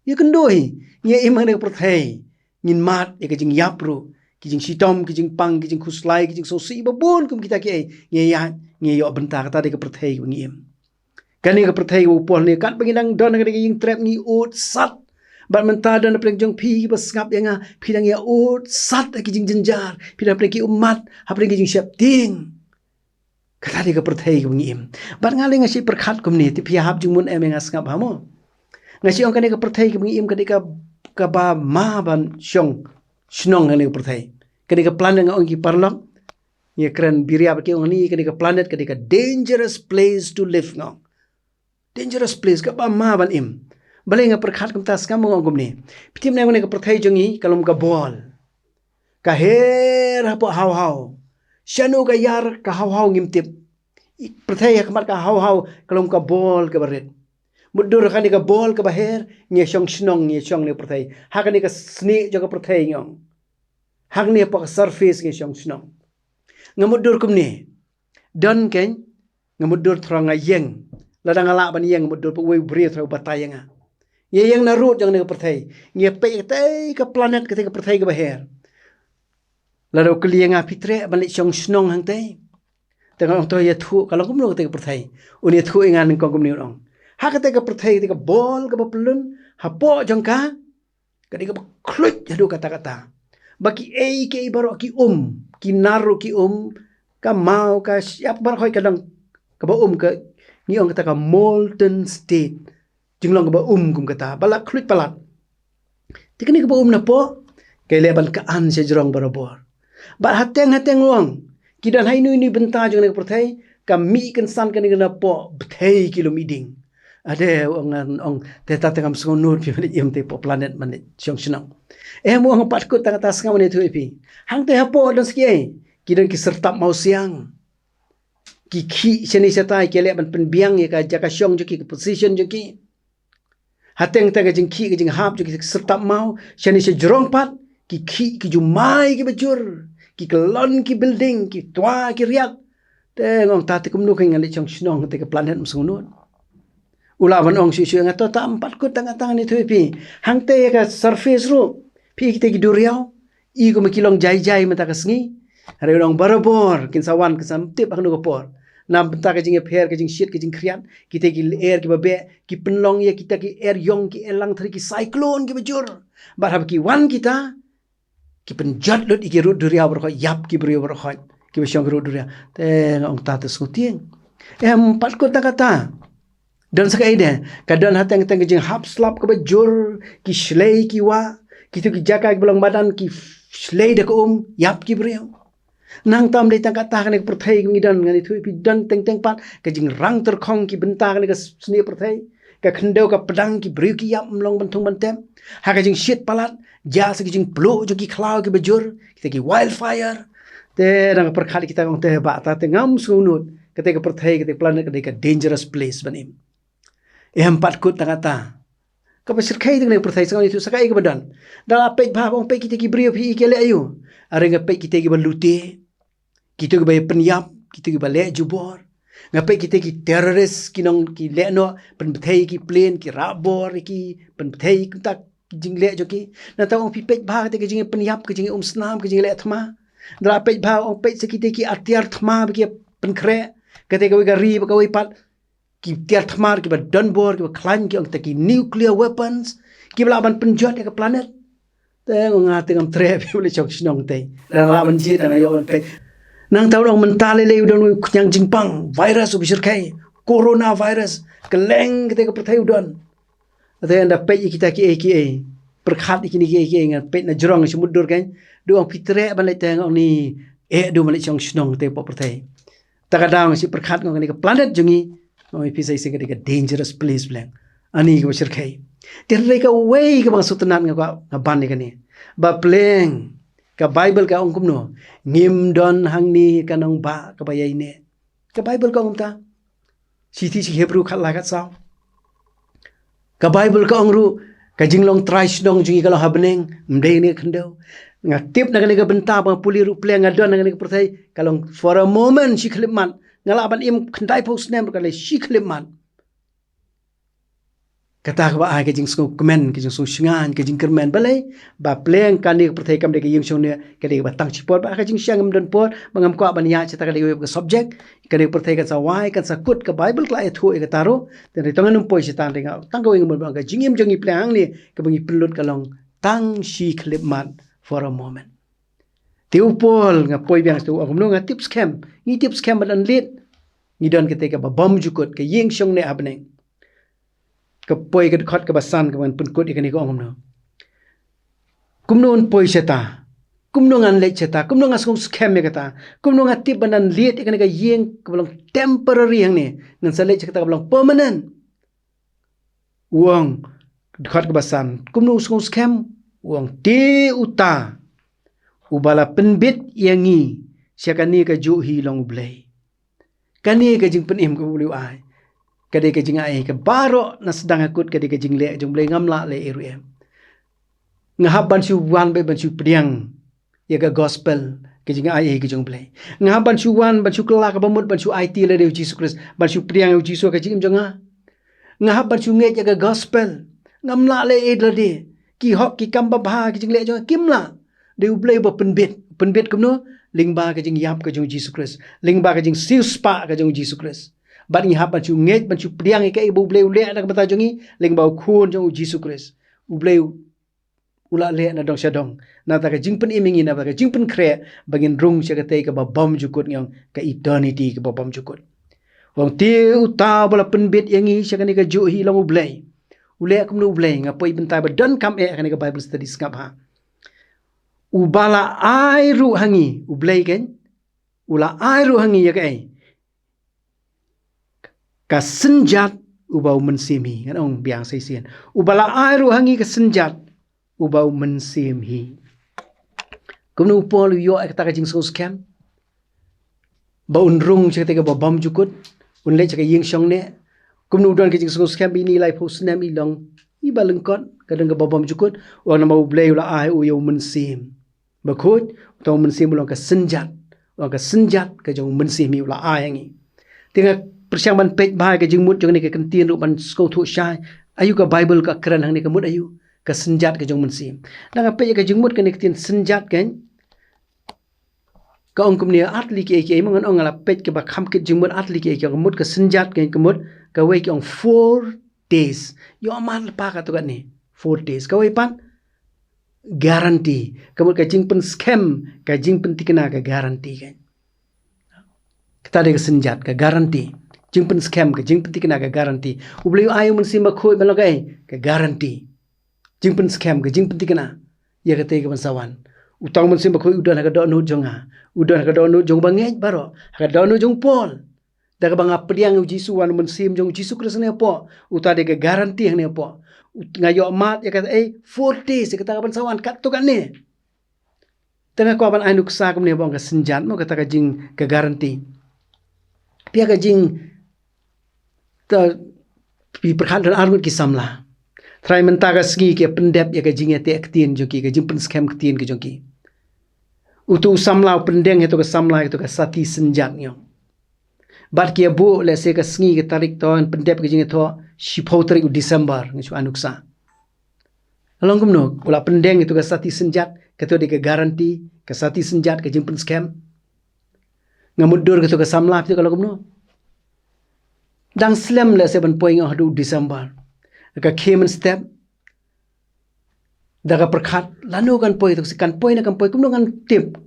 Ïa kynduh hi, ngi ïa im ha kane ka pyrthei. Ngin mad ïa ka jingïap ruh, ki jingshitom, ki jingpang, ki jingkhuslai, ki jingsngewsih ba bun kum kita kiei. Ngi ïa, ngi ïa ïoh bynta, kata dei ka pyrthei kaba ngi im. Kane ka pyrthei kaba u Paul ne, katba ngi dang don ha kane ka ïingtrep ngi ud sat. Bad mynta don hapdeng jong phi kiba sngap ïa nga, phi dang ïa ud sat ha ki jingjynjar, phi dang hapdeng ki ummat, hapdeng ki jingsheptieng. Kata dei ka pyrthei kaba ngi im. Bad nga lei nga shu pyrkhat kumne, te phi hap jingmut em ïa nga sngap ha mo. Nga shu ong kane ka pyrthei kaba ngi im ka dei ka, kaba ma ban shong shnong ha kane ka pyrthei. Kane ka planet nga ong ki paralok. Ngi kren biria ba ki ong ni kane ka planet ka dei ka dangerous place to live nga ong. Dangerous place kaba ma ban im. Balei nga pyrkhat kumta, sngap ma nga ong kumne. Phi tip ne kane ka pyrthei jong ngi ka long ka bol. Ka her hapoh haw haw. Shano ka ïar ka haw haw ngim tip. I pyrthei ha khmat ka haw haw ka long ka bol kaba rit. Mutdur ha kane ka bol kaba her ngi ïa shong shnong, ngi ïa shong ne pyrthei. Ha kane ka snieh jong ka pyrthei ngi ong. Hangne hapoh ka surface ngi ïa shong shnong. Nga mutdur kumne. Don kein, nga mutdur thrang nga ïeng. Lada nga lah ban ïeng nga mutdur pat uwei u briew thrang u batai ïa nga. Ngi ïeng na rud jong kane ka pyrthei. Ngi ïa peit katei ka planet, katei ka pyrthei kaba her. Lada u kylli ïa nga, phi treh ban leit shong shnong hangtei? Te nga ong to ïathuh, ka long kumno katei ka pyrthei? Un ïathuh ïa nga nyngkong kumne un ong. Ha katei ka pyrthei, katei ka bol kaba pyllun, hapoh jong ka, ka dei kaba khluit haduh katta katta. Ba kiei kiei baroh ki um, ki nar ruh ki um, ka maw, ka shyiap baroh ka dang kaba um ka, ngi ong kata ka molten state. Jinglong kaba um kum kata, ba la khluit palat. Te kane kaba um napoh, ka leh ban ka an sha jrong barabor. Bad hateng hateng u ong, ki don ha inu inu bynta jong kane ka pyrthei, ka mih kynsan kane ka napoh, bthei ki lum iding. Ade, u ong, ong, te ta te ngam sngewnud phi ban im te poh planet ban shong shnong. Em, u ong pat kut tang kata, sngap ngan ïathuh ïa phi. Hangtei hapoh don sa kiei, ki don ki syrtap mawsiang. Ki khih shane shatai, ki leh ban pynbiang ïa ka jaka shong jong ki, ka position jong ki. Hateng teng ka jingkhih ka jinghap jong ki syrtap maw, shane sha jrong pat, ki khih ki jumai kiba jur, ki kyllon ki building, ki twa ki riat. Te nga ong ta te kumno kein ngan leit shong shnong te ka planet, ngam sngewnud. U lah ban ong shuh shuh ïa nga, to ta em pat kut tang kata, ngan ïathuh ïa phi. Hangtei ha ka surface ruh, phi ïohi kitei ki duriaw, i kumba ki long jai jai mynta ka sngi. Hynrei u ong barabor kin sa wan, kin sa tip ha kano ka por. Na bynta ka jingïapher, ka jingshit, ka jingkhriat, kitei ki lyer kiba beh ki pynlong ïa kita ki er ïong, ki er langthri, ki cyclone kiba jur. Bad haba ki wan kita, ki pynjot lut ïa ki rud duriaw baroh, ïap ki briew baroh, kiba shong ki rud duriaw. Te nga ong ta te sngewtieng. Em, pat kut tang kata. Don sa kaei de, ka don hateng teng ka jinghap slap kaba jur, ki shlei ki wah, kito ki jaka kiba long madan ki shlei da ka um, ïap ki briew. Nangta ym dei tang kata, kane ka pyrthei kaba ngi don, ngan ïathuh ïa phi, don teng teng pat ka jingrang tyrkhong ki bynta kane ka snieh pyrthei, ka khyndew ka pdang, ki briew ki ïap, ym long ban thung ban tep. Ha ka jingshit palat, jia sa ki jingpluh jong ki khlaw kiba jur, kita ki wildfire. Te nang pyrkhat kita, ong te bah, ta te ngam sngewnud, katei ka pyrthei, katei ka planet ka dei ka dangerous place ban im. Em, pat kut tang kata. Kaba shyrkhei te kane ka pyrthei, sngap ïathuh sa kaei kaba don. Da la peit bha, ong peit kitei ki briew phi ïohi ki leh aïu. Are nga peit kitei kiba lute, kito kiba pynïap, kito kiba leh jubor. Nga peit kitei ki terrorist, ki nong ki leh noh, pynbthei ki plane, ki rah bor ki, pynbthei kumta ki jingleh jong ki. Nangta ong phi peit bha katei ka jingpynïap, ka jingumsnam, ka jingleh thma. Da la peit bha, ong peit sa kitei ki atiar thma ba ki pynkhreh, katei kawei ka ri bad kawei pat, ki tiar thma kiba don bor, kiba khlaiñ, ki ong kita ki nuclear weapons, kiba lah ban pynjot ïa ka planet. Te nga ong nga te ngam treh phi ban leit shong shnong te. Lada lah ban jied, nga ïoh ban peit. Nangta u ong mynta lei lei u don u khñiang jingpang, virus uba shyrkhei. coronavirus, kylleng katei ka pyrthei u don. Te ynda peit ïa kita kiei kiei, pyrkhat ïa kine kiei kiei, nga peit na jrong sha mutdur kein, da ong phi treh ban leit teng, ong ni, eh, da ban leit shong shnong te pok pyrthei. Ta ka daw nga shu pyrkhat, nga ong kane ka planet jong ngi, nga ong phi sa shisien ka dei ka dangerous place bleng. Ani kaba shyrkhei. Te hynrei kawei kaba nga sngewtynnat nga kwah nga ban ïa kane. Ba pleng, ka Bible ka ong kumno, ngim don hangne ka nongbah kaba ïaineh. Ka Bible ka ong kumta. Shithi sha ki Hebru khatlai khatsaw. Ka Bible ka ong ruh, ka jinglong trai shnong jong ngi ka long ha bneng, ym dei ne khyndew. Nga tip na kane ka bynta ba nga pule ruh pleng, nga don na kane ka pyrthei, ka long for a moment, shi khyllipmat. Nga lah ban im khyndaiphew snem ruh ka long shi khyllipmat. Kata kaba ai ka jingsngewkmen, ka jingsngewshngaiñ, ka jingkyrmen. Balei? Ba pleng kane ka pyrthei kam dei ka ïing shong neh, ka dei kaba tang shipor, ba ka jingshang ngam don por, ba ngam kwah ban ïaid shata, ka dei kawei ka subject. Kane ka pyrthei kan sa wai, kan sa kut, ka Bible ka la ïathuh ïa kata ruh. Te hynrei to ngan ym poi shata, te nga tang kawei nga mut ba ka jingim jong ngi pleng hangne, kaba ngi pynlut ka long tang shi khyllipmat, for a moment. Te u Paul, nga poi biang, te u ong kumno, nga tip skhem, ngi tip skhem ba don leit, ngi don katei kaba bymjukut, ka ïing shong neh ha bneng. Ka poi ka dkhot kaba san kaba ngan pynkut ïa kane, ka ong kumno. Kumno un poi shata? Kumno ngan leit shata? Kumno nga sngew skhem ïa kata? Kumno nga tip ba ngan leit ïa kane ka ïing kaba long temporary hangne, ngan sa leit sha kata kaba long permanent? U ong, dkhot kaba san, kumno u sngew skhem? U ong, te uta uba la pynbit ïa ngi sha kane ka juh hi long U Blei. Kane ka jingpynim kaba U Blei u ai, ka dei ka jingai, ka baroh na sdang ha kut ka dei ka jingleh jong U Blei, ngam lah leh ei ruh em. Nga hap ban shu wan beit ban shu pdiang ïa ka gospel, ka jingai ei ka jong U Blei. Nga hap ban shu wan, ban shu kylla kaba mut, ban shu aiti lade ïa U Jisu Khrist, ban shu pdiang ïa U Jisu ha ka jingim jong nga. Nga hap ban shu ngeit ïa ka gospel. Ngam lah leh ei lade. Ki hok, ki kam babha, ki jingleh jong nga kim lah. Dei U Blei uba pynbit. Pynbit kumno? Lyngba ka jingïap ka jong U Jisu Khrist. Lyngba ka jingsiewspah ka jong U Jisu Khrist. Bad ngi hap ban shu ngeit, ban shu pdiang ïa kaei ba U Blei u leh na ka bynta jong ngi, lyngba U Khun jong U Jisu Khrist. U Blei u la leh na dong sha dong. Nangta ka jingpynim ïa ngi, nangta ka jingpynkhreh, ba ngin rung sha katei kaba bymjukut, ngi ong ka eternity kaba bymjukut. U ong, te uta uba la pynbit ïa ngi sha kane ka juh hi long U Blei. U leh kumno U Blei? Nga poi bynta ba donkam eh ha kane ka Bible study, sngap ha. Uba la ai ruh ha ngi, U Blei kein, u la ai ruh ha ngi ïa kaei? Ka synjat uba u mynsiem hi. Ngan ong biang sa shisien. Uba la ai ruh ha ngi ka synjat uba u mynsiem hi. Kumno u Paul u ïoh ïa kata ka jingsngewskhem ba un rung sha katei kaba bymjukut, un leit sha ka ïing shong neh? Kumno u don ka jingsngewskhem ba ine i laiphew snem i long iba lyngkot, ka don kaba bymjukut? U ong namar U Blei u la ai ïa u ïa u Mynsiem Bakhuid, uta u Mynsiem u long ka synjat, u long ka synjat ka jong u Mynsiem hi, u la ai ha ngi. Te nga pyrshang ban peit bha ïa ka jingmut jong kane ka kyntien ruh ban sngewthuh shai. Aïu ka Bible ka kren hangne, ka mut aïu? Ka synjat ka jong u Mynsiem. Nda nga peit ïa ka jingmut kane ka ktien synjat kein, ka ong kumne, ar tylli kiei kiei, ma ngan ong nga la peit kaba kham kit jingmut, ar tylli kiei kiei, ka mut ka synjat kein, ka mut, kawei ki ong four days. Ïoh mad lypa katto katne. Four days. Kawei pat, guarantee. Ka mut ka jingpynskhem, ka jingpynthikna, ka guarantee kein. Kata dei ka synjat, ka guarantee. Jingpynskhem, ka jingpynthikna, ka guarantee. U Blei u ai u Mynsiem Bakhuid ban long kaei? Ka guarantee. Jingpynskhem, ka jingpynthikna ïa katei kaban sa wan. Uta u Mynsiem Bakhuid u don ha ka dohnud jong nga. U don ha ka dohnud jong bangeit baroh. Ha ka dohnud jong u Paul. Da kaba nga pdiang ïa u Jisu, wan u Mynsiem jong u Jisu Khrist hangne hapoh, uta dei ka guarantee hangne hapoh. Ut-, nga ïoh mad ïa kaei? Four days, ïa kata kaban sa wan katto katne. Te nga kwah ban ai nuksa kumne ba ong ka synjat, mo, kata ka jing, ka guarantee. Phi ïa ka jing, ta, phi pyrkhat, don arngut ki samla. Trai mynta ka sngi ki ïa pyndep ïa ka jingïateh ktien jong ki, ka jingpynskhem ktien ka jong ki. Uto u samla u pyndeng ïa kato ka samla, ïa kato ka sati synjat, ngi ong. Bad ki ïa buh lehse ka sngi, ka tarik, to pyndep ka jingïathoh shiphew tarik u December, nga shu ai nuksa. Ka long kumno, u la pyndeng ïa kato ka sati synjat, kato dei ka guarantee, ka sati synjat, ka jingpynskhem. Nga mutdur kato ka samla, phi tip ka long kumno. Dang slem lehse ban poi, nga ong haduh December. Ka khie mynstep, da ka pyrkhat, lano kan poi, to kan poi ne kan poi, kumno ngan tip?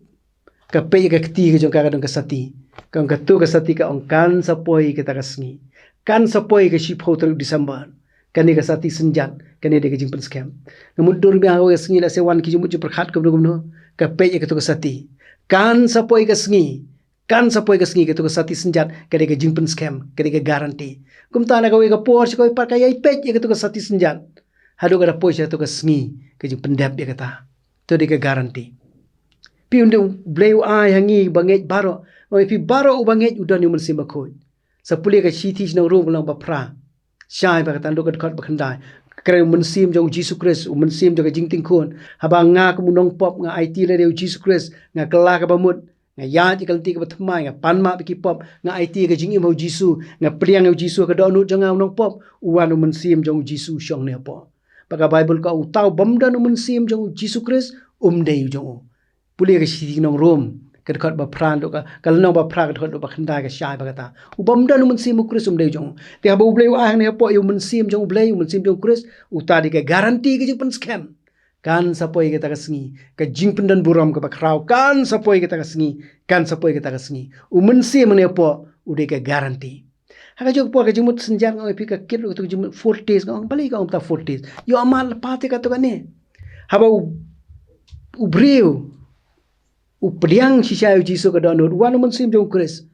Ka peit ïa ka kti ka jong ka, ka don ka sati. Ka ong kato ka sati, ka ong kan sa poi kata ka sngi. Kan sa poi ka shiphew tarik December. Kane ka sati synjat, kane dei ka jingpynskhem. Nga mutdur biang ha kawei ka sngi lehse wan ki jingmut jingpyrkhat kumno kumno, ka peit ïa kato ka sati. Kan sa poi ka sngi, kan sa poi ka sngi, kato ka sati synjat, ka dei ka jingpynskhem, ka dei ka guarantee. Kumta na kawei ka por, sha kawei pat ka ïai peit ïa kato ka sati synjat. Haduh ka da poi sha kato ka sngi, ka jingpyndep ïa kata. To dei ka guarantee. Phi, U Blei u ai ha ngi bangeit baroh, ong ïa phi baroh uba ngeit u don ïa u Mynsiem Bakhuid. Sa pule ka shithi shnong Rom ka lynnong ba phra. Shai ba kata, naduh ka dkhot ba khyndai. Kren u Mynsiem jong u Jisu Khrist, u Mynsiem jong ka jingtingkhun. Haba nga kum u nongpop nga aiti lade ïa u Jisu Khrist, nga kylla kaba mut, nga ïaid ïa ka lynti kaba thymmai, nga pan map ïa ki pop, nga aiti ïa ka jingim ha u Jisu, nga pdiang ïa u Jisu ha ka dohnud jong nga u nongpop, u wan u Mynsiem jong u Jisu u shong hangne hapoh. Bad ka Baibl ka ong uta u bym don u Mynsiem jong u Jisu Khrist, um dei u jong u. Pule ka shithi shnong Rom, ka dkhot ba phra naduh ka, ka lynnong ba phra ka dkhot naduh ba khyndai ka shai ba kata. U bym don u Mynsiem u Khrist um dei u jong u. Te haba U Blei u ai hangne hapoh ïa u Mynsiem jong U Blei, u Mynsiem jong u Khrist, uta dei ka guarantee ka jingpynskhem. Kan sa poi kata ka sngi, ka jingpyndon burom kaba khraw, kan sa poi kata ka sngi, kan sa poi kata ka sngi. U Mynsiem hangne hapoh, u dei ka guarantee. Ha kajuh ka por ka jingmut synjat nga ong ïa phi ka kit ruh kato ka jingmut foretaste, nga ong balei ka ong ta foretaste. Ïoh mad lypa te kato kane. Haba u, u briew u pdiang shisha ïa u Jisu ha ka dohnud, u wan u Mynsiem jong u Khrist,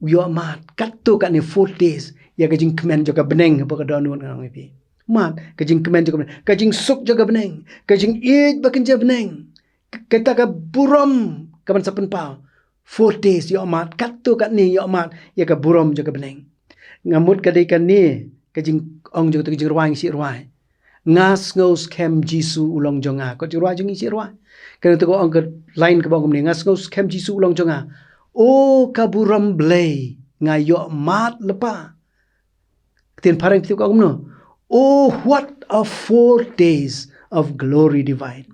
u ïoh mad katto katne foretaste ïa ka jingkmen jong ka bneng hapoh ka dohnud, nga ong ïa phi. Mad ka jingkmen jong ka bneng, ka jingsuk jong ka bneng, ka jingïeit ba kynja bneng. K-, kata ka burom kaban sa pynpaw. Foretaste, ïoh mad katto katne, ïoh mad ïa ka burom jong ka bneng. Nga mut ka dei kane ka jingong jong kato ka jingrwai ngi shu rwai. Nga sngew skhem Jisu u long jong nga. Ka jingrwai jong ngi shu rwai. Kane to ka ong ka line kaba ong kumne, nga sngew skhem Jisu u long jong nga. O ka burom Blei, nga ïoh mad lypa. Ktien phareng phi tip ka ong kumno? Oh, what a foretaste of glory divine.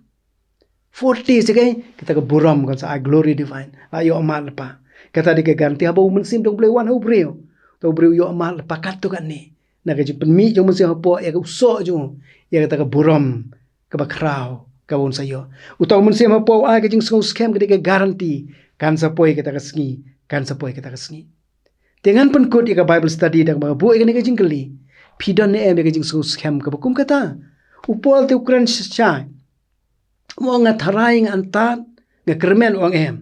Foretaste, okay? Kata ka burom kan sa ai glory divine. La ïoh mad lypa. Kata dei ka guarantee haba u Mynsiem jong U Blei u wan ha u briew. Te u briew u ïoh mad lypa katto katne. Na ka jingpynmih jong u Mynsiem hapoh ïa ka u soh jong u, ïa kata ka burom kaba khraw kaba un sa ïoh. Uta u Mynsiem hapoh u ai ka jingsngew skhem, ka dei ka guarantee. Kan sa poi kata ka sngi, kan sa poi kata ka sngi. Te ngan pynkut ïa ka Bible study da kaba buh ïa kane ka jingkylli. Phi don ne em ïa ka jingsngew skhem kaba kum kata? U Paul te u kren shai. U ong nga tharai, nga antad, nga kyrmen, u ong em.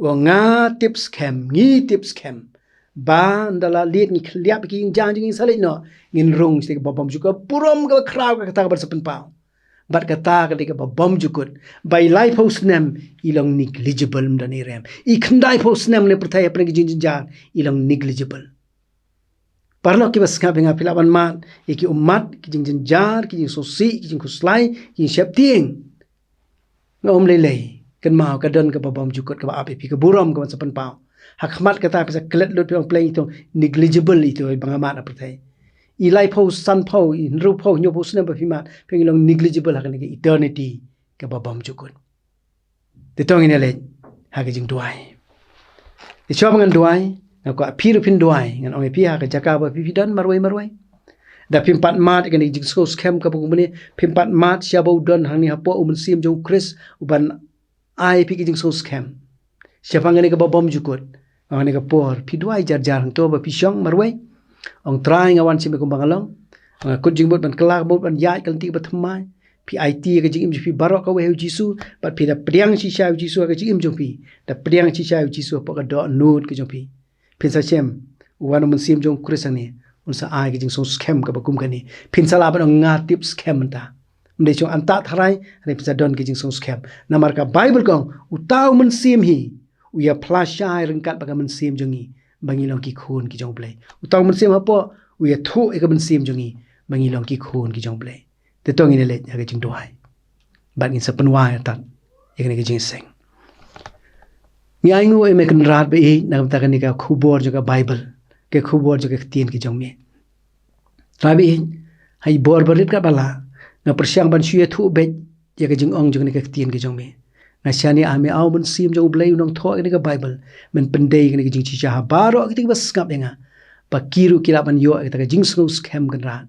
U ong nga tip skhem, ngi tip skhem. Ba ynda la leit ngi khylliap ïa ki jingjia jong ngi sa leit noh, ngin rung sha ka babymjukut, burom kaba khraw, kata kaba sa pynpaw. Bad kata ka dei kaba bymjukut. Ba i laiphew snem i long negligible, ym don ei ei ruh. I khyndaiphew snem ne pyrthei hapdeng ki jingjynjar i long negligible. Paralok kiba sngap ïa nga, phi lah ban mad ïa ki ummat, ki jingjynjar, ki jingsngewsih, ki jingkhuslai, ki jingsheptieng. Nga ong lei lei, kynmaw ka don kaba bymjukut kaba ap ïa phi, ka burom kaban sa pynpaw. Ha khmat kata phi sa klet lut, phi ong pleng ito negligible ito ba nga mad ha pyrthei. I laiphew, sanphew, i hynriewphew, hynñiewphew snem ba phi mad, phi ong i long negligible ha kane ka eternity kaba bymjukut. Te to ngin ïa leit ha ka jingduwai. Te shuwa ba ngan duwai, nga kwah phi ruh phin duwai, ngan ong ïa phi ha ka jaka ba phi, phi don marwei marwei. Da phim pat mad ïa kane ka jingsngew skhem kaba kumne, phim pat mad sha ba u don hangne hapoh u Mynsiem jong u Khrist uban ai ïa phi ka jingsngew skhem. Shaphang kane kaba bymjukut, ha kane ka por phi duwai jar jar hangto ba phi shong marwei. Ong Trai, nga wan sha me kumba nga long. Nga kut jingmut ban kylla ka mut, ban ïaid ka lynti kaba thymmai. Phi aiti ïa ka jingim jong phi baroh kawei ha u Jisu, bad phi da pdiang shisha ïa u Jisu ha ka jingim jong phi. Da pdiang shisha ïa u Jisu hapoh ka dohnud ka jong phi. Phin sa shem, u wan u Mynsiem jong u Khrist hangne, un sa ai ka jingsngew skhem kaba kum kane. Phin sa lah ban ong nga tip skhem mynta. Ym dei shong antad tharai, hynrei phin sa don ka jingsngew skhem. Namar ka Baibl ka ong, uta u Mynsiem hi u ïa phla shai ryngkat bad ka mynsiem jong ngi ba ngi long ki khun ki jong u Blei. Uta u Mynsiem hapoh u ïathuh ïa ka mynsiem jong ngi ba ngi long ki khun ki jong u Blei. Te to ngin ïa leit ha ka jingduwai. Bad ngin sa pynwai tad ïa kane ka jingïaseng. Ngi ainguh ïa me Kynrad ba ïeit na ka bynta kane ka khubor jong ka Baibl, ka khubor jong ka ktien ka jong me. Trai ba ïeit, ha i bor barit katba lah, nga pyrshang ban shu ïathuh beit ïa ka jingong jong kane ka ktien ka jong me. Nga shaniah ha me, A u Mynsiem jong u Blei, u nongthoh ïa kane ka Baibl, men pyndei ïa kane ka jingshisha ha baroh kito kiba sngap ïa nga, ba ki ruh ki lah ban ïoh ïa kata ka jingsngew skhem Kynrad.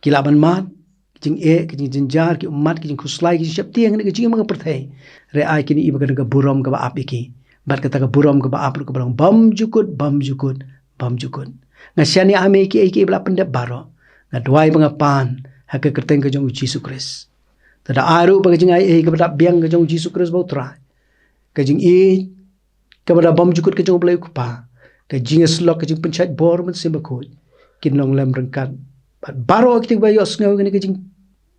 Ki lah ban mad ki jingeh, ki jingjynjar, ki ummat, ki jingkhuslai, ki jingsheptieng ha kane ka jingim ka pyrthei. Hynrei ai kine i ba ka don ka burom kaba ap ïa ki. Bad kata ka burom kaba ap ruh kaba long bymjukut, bymjukut, bymjukut. Nga shaniah ha me ïa kiei kiei ba la pyndep baroh. Nga duwai ba nga pan ha ka kyrteng ka jong u Jisu Khrist. Te da ai ruh ba ka jingai ei kaba dap biang ka jong u Jisu Khrist ba u Trai, ka jingïeit kaba da bymjukut ka jong u Blei u Kpa, ka jingïasyllok, ka jingpynshait bor Mynsiem Bakhuid, kin long lem ryngkat bad baroh kito kiba ïohsngew ïa kane ka jing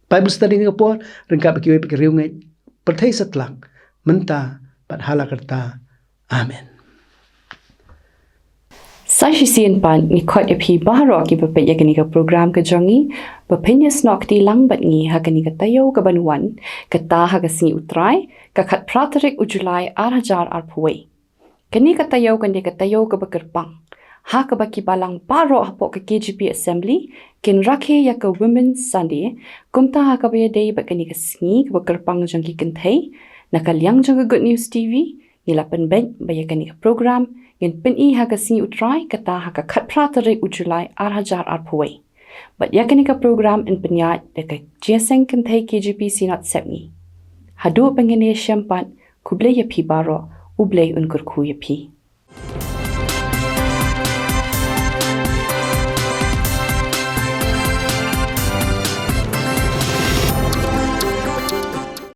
Bible study ha kane ka por, ryngkat bad kiwei pat ki riewngeit pyrthei satlak, mynta bad hala karta. Amen. Sa shisien pat ngi khot ïa phi baroh kiba peit ïa kane ka program ka jong ngi ba phin ïasnoh kti lang bad ngi ha kane ka taïew kaban wan, kata ha ka sngi u Trai, ka khatphra tarik u July ar hajar arphew wei. Kane ka taïew kan dei ka taïew kaba kyrpang, ha kaba ki balang baroh hapoh ka K J P Assembly kin rakhe ïa ka Women's Sunday, kumta ha kaba ïadei bad kane ka sngi kaba kyrpang jong ki kynthei, na ka liang jong ka Good News T V ngi la pynbeit ba ïa kane ka program ngin pyni ha ka sngi u Trai, kata ha ka khatphra tarik u July ar hajar arphew wei. Bad ïa kane ka program yn pynïaid da ka Jingïaseng Kynthei K J P Synod Sepngi. Haduh ba ngin ïashem pat, khublei ïa phi baroh, u Blei un kyrkhu ïa phi.